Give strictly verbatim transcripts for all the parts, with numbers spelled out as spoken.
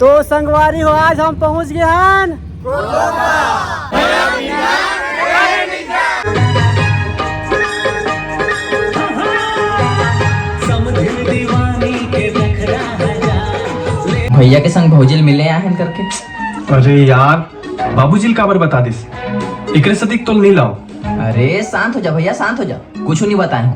तो संगवारी हो, आज हम पहुंच गए हन। भैया के संग भौजी ल मिले आए हन करके। अरे यार, बाबूजी ल काबर बता दिस? एकरे सदिक तोल नहीं लाओ। अरे शांत हो जा भैया, शांत हो जा, कुछ नहीं बताए हूँ।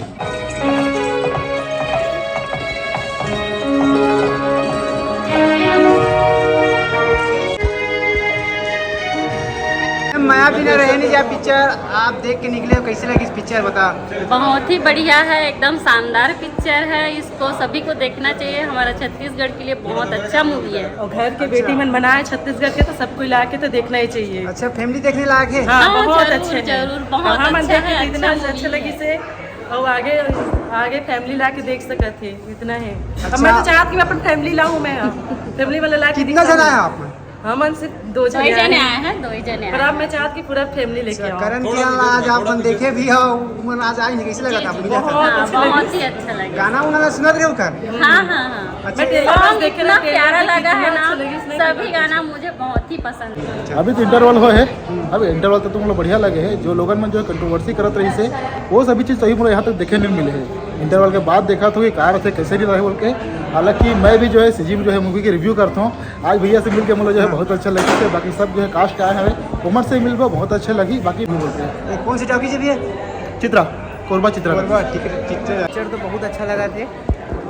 मया बिना रहे नहीं जा पिक्चर आप देख के निकले हो, कैसे लगी पिक्चर बता? बहुत ही बढ़िया है, एकदम शानदार पिक्चर है। इसको सभी को देखना चाहिए, हमारा छत्तीसगढ़ के लिए बहुत अच्छा मूवी है। और घर के बेटी मन बनाए छत्तीसगढ़ के, तो सबको ला के तो देखना ही चाहिए। अच्छा, फैमिली देखने लायक है? हाँ, हाँ, बहुत जरूर, अच्छा है। जरूर, बहुत हाँ, मन अच्छा देख के है, इतना अच्छा अच्छा मूवी लगी है। से, और आगे, आगे फैमिली ला के देख सकत है, इतना है। अब अच्छा। मैं तो चाहत कि मैं अपन फैमिली लाऊं, मैं फैमिली वाला ला के कितना दिखाऊं। जना है आप में? हमन सिर्फ दो दो ही जने जने आए हैं। आए हैं, दो ही जने आए पर हैं। अब मैं चाहत कि पूरा फैमिली लेके अच्छा, आओ। करण किरण ला आज आप मन देखे भी हो, उमन आज आई नहीं, कैसे लगा था आपको? बहुत हाँ, अच्छा लगा। बहुत ही अच्छा लगा। गाना उना ला सुनत रहे हो कर? हाँ, हाँ, हाँ। अच्छा। मैं ट्रेलर बस सॉन्ग देखे इतना रहे, ट्रेलर प्यारा देखे लगा है कितना ना, अच्छा लगे, उसने सभी गाना मुझे बहुत ही पसंद है। अभी तो इंटरवल हो है, अभी इंटरवल तो तुम लोग बढ़िया लगे है। जो लोगन मन जो है कंट्रोवर्सी करत रही से, वो सभी चीज़ सही मोला यहाँ तक देखे नहीं मिले है। इंटरवल के बाद देखा तो ये कार थे कैसे नहीं रहे बोल के। हालांकि मैं भी जो है सीजी में जो है मूवी के रिव्यू करता हूँ। आज भैया से मिलके मतलब जो है बहुत अच्छा लगे। बाकी सब जो है कास्ट आए हैं, उमर से मिलबो बहुत अच्छा लगी। बाकी भी बोलते हैं। ये कौन सी टॉकीज है भैया? चित्रा, कोरबा चित्रा। कोरबा, ठीक है, चित्रा। पिक्चर तो बहुत अच्छा लगा थे।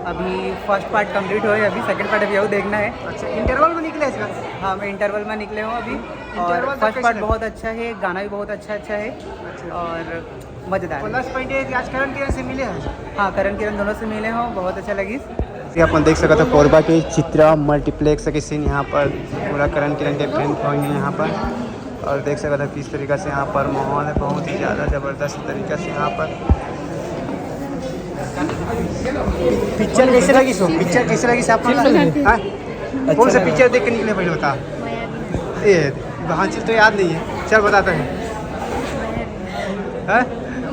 अभी फर्स्ट पार्ट कंप्लीट हो है, अभी सेकंड पार्ट अभी और देखना है। अच्छा, इंटरवल में निकले इसका? हाँ, मैं इंटरवल में निकले हूँ अभी। और इंटरवल का फर्स्ट कैसे पार्ट लगा? बहुत अच्छा है, गाना भी बहुत अच्छा अच्छा है। अच्छा। और मज़ेदार है। प्लस पॉइंट है कि आज करण किरण से मिले हैं। हाँ, करण किरण दोनों से मिले हों, बहुत अच्छा लगिस। ये अपन देख सकत हो कोरबा के चित्रा मल्टीप्लेक्स के सीन, यहाँ पर पूरा करण किरण के फैन फॉलोइंग है यहाँ पर। और देख सकत हो किस तरीका से यहाँ पर माहौल है, बहुत ही ज़्यादा ज़बरदस्त तरीका से यहाँ पर। पिक्चर कैसे लगिस हो? पिक्चर कैसे लगिस आप? हाँ? कौन सा पिक्चर देख के निकले पहले बता। ए, वहाँ चीज तो याद नहीं है, चल बताते हैं। हैं?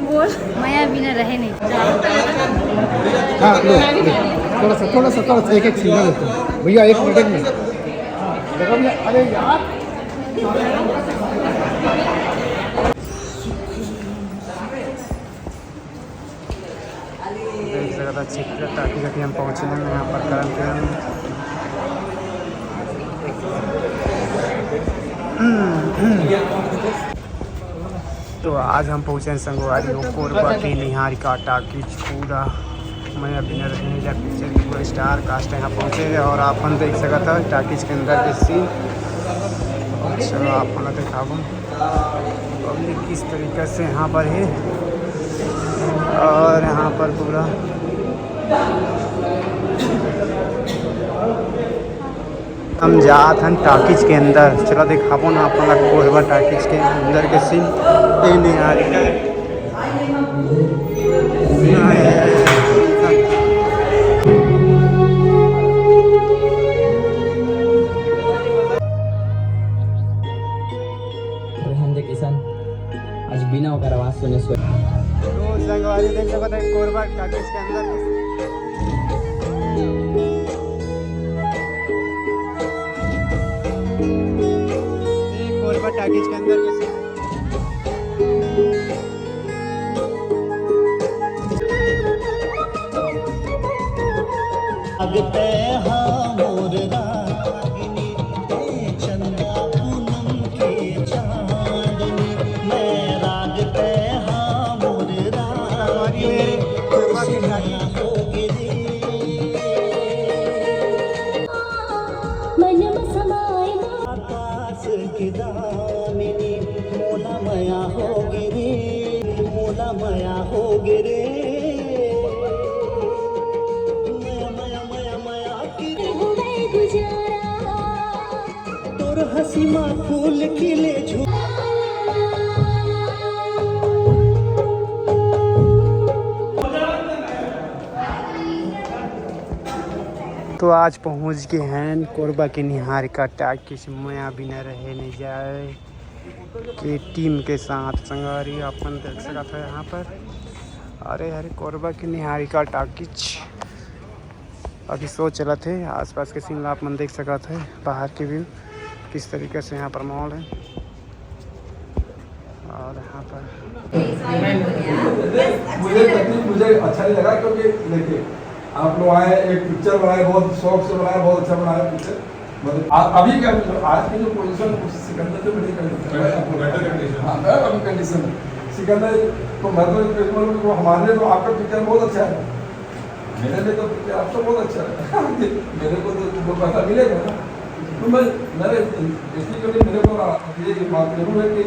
बोल। मया बिना रहे नहीं। हाँ, लो, लो। थोड़ा सा, थोड़ा सा, थोड़ा सा, एक, एक सिंगल लेते हैं। भैया, एक मिनट, एक मिनट। देखो भैया, अरे यार। देख सकत हो चित्रा टाकीज के हम पहुँचे हैं यहाँ पर करण किरण। तो आज हम पहुँचे हैं संगवारी हो कोरबा के निहारिका टाकीज। पूरा मया बिना रहे नहीं जा पिक्चर के पूरा स्टार कास्ट यहाँ पहुँचे हैं और आपन देख सकत हो टाकीज के अंदर के सीन। अच्छा, आप मन ला दिखाबो पब्लिक किस तरीका से यहाँ पर है। और यहाँ पर पूरा हम जात हन टाकीज के अंदर। चला दिखाबो ना अपन ला कोरबा टाकीज के अंदर के सीन। ए निहारिका। रहन दे किशन, आज बिना ओकर आवाज सुने सोए। तो संगवारी देख सकत है कोरबा टाकीज के अंदर के ये कोरबा टाकीज के अंदर के सीन। लगते हाँ मोर रागिनी, ए चंदा पूनम के चांदनी, मैं राग ते हाँ मोर रागिनी, खुश ना होगी रे। मन में समाए आकाश की दामिनी, मोला मया होगी रे, मोला मया होगी रे। मया, मया, मया, मया की हुए गुजारा। तोर हंसी मा फूल खिले झू- तो आज पहुंच गए हैं कोरबा के निहारिका टाकीज, मया बिना रहे नहीं जाए के टीम के साथ। संगवारी अपन देख सकत है यहाँ पर, अरे अरे कोरबा के निहारिका टाकीज। अभी शो चलत हे, आसपास के सीन ला आप मन देख सकत हे, बाहर के व्यू किस तरीके से यहाँ पर माहौल है। और यहाँ पर मुझे तकलीफ, मुझे अच्छा नहीं लगा, क्योंकि देखिए, आप लोग आए, एक पिक्चर बनाए, बहुत शौक से बनाए, बहुत अच्छा बनाया पिक्चर। मतलब आ, अभी का जो आज की जो पोजीशन, सिकंदर से बड़ी कंडीशन है। Better condition। हाँ, बेटर कंडीशन है सिकंदर। तो मैं तो रिक्वेस्ट करूँ कि हमारे लिए तो आपका पिक्चर बहुत अच्छा है, मेरे लिए तो पिक्चर आपका बहुत अच्छा है। मेरे को तो दो पैसा मिलेगा ना। तो मैं, मैंने इसलिए, क्योंकि मेरे को ये बात जरूर है कि